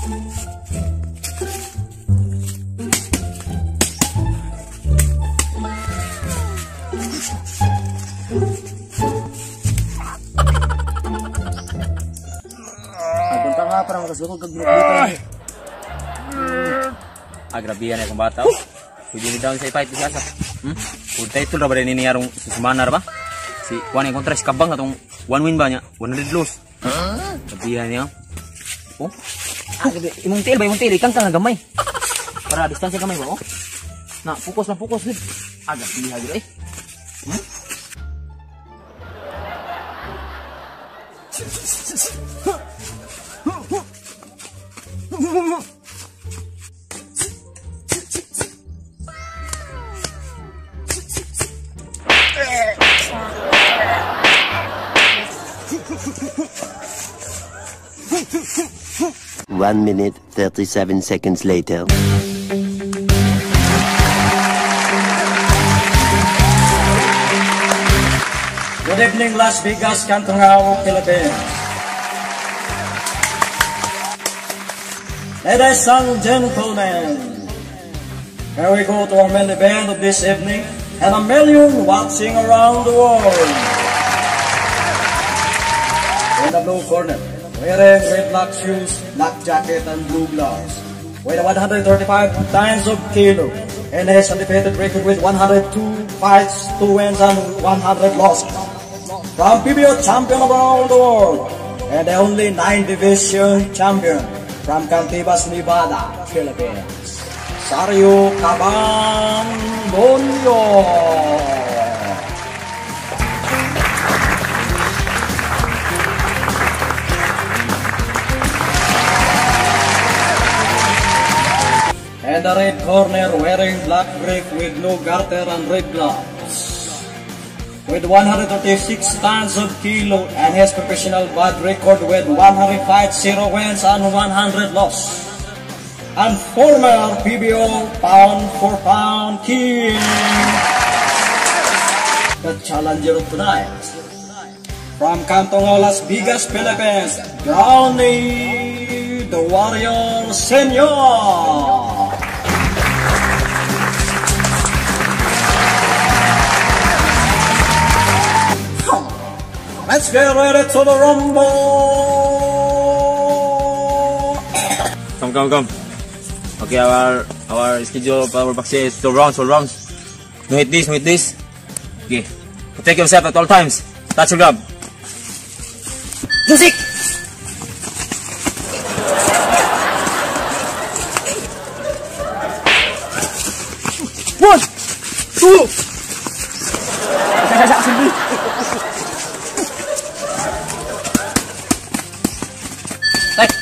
Punta nga para makasukog kag grupo. Ah, grabe yan akong bata. Pwede ni down sa ipait bisa sa. Kung title ra ba rin ni arong susumana ra ba? Si kuan yung kontra si Kabang atong one win ba niya? 100 loss. Huh? Grabe niya. Oh. Ah, grabe. Imong tiil ba imong tiil ikang kang gamay. Para distansya gamay ba oh. Na focus na focus gud. Ah, grabe ha gud eh. 1 minute, 37 seconds later. Good evening, Las Vegas, Cantongao, Philippines. Ladies and gentlemen, here we go to our main event of this evening and a million watching around the world. In the blue corner, wearing red black shoes, black jacket, and blue gloves, with 135 tons of kilo, and his undefeated record with 102 fights, 2 wins, and 100 losses. From PBO champion around the world, and the only 9 division champion from Cantibas, Nevada, Philippines, Sario Kabang Bonyo. And the red corner, wearing black brief with no garter and red gloves, with 136 tons of kilo and his professional bad record with 105 0 wins and 100 loss, and former PBO pound for pound king, the challenger of tonight, from Cantongao, Las Vegas, Philippines, Brownie the Warrior Senior. Let's get ready to the rumble! Come, come, come. Okay, our schedule of our boxing is 2 rounds, 2 rounds. No hit this, no hit this. Okay. Protect yourself at all times. Touch your glove. Music! One, two.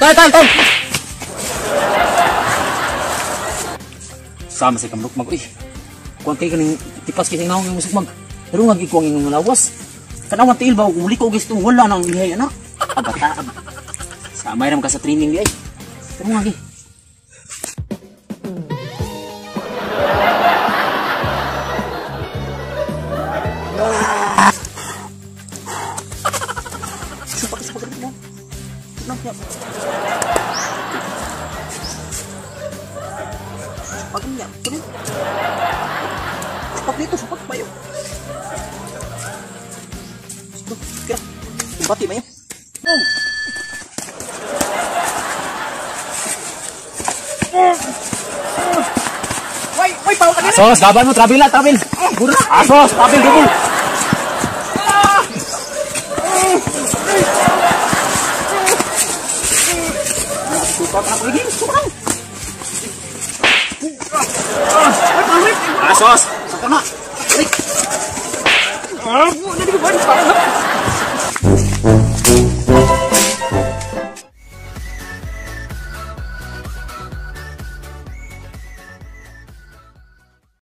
Tay, tay, tay. Sama sa kamluk mag uy. Kuan kay kaning tipas kay naong yung musukmag. Pero nga gikuang yung lawas. Tanawan tiil ba uli ko gusto wala nang lihay ana. Abata. Sa amay ram ka sa training di ay. Pero nga gi. Pati ba yun? Asos, laban mo, travel na, travel. Asos, travel, gubol. Asos.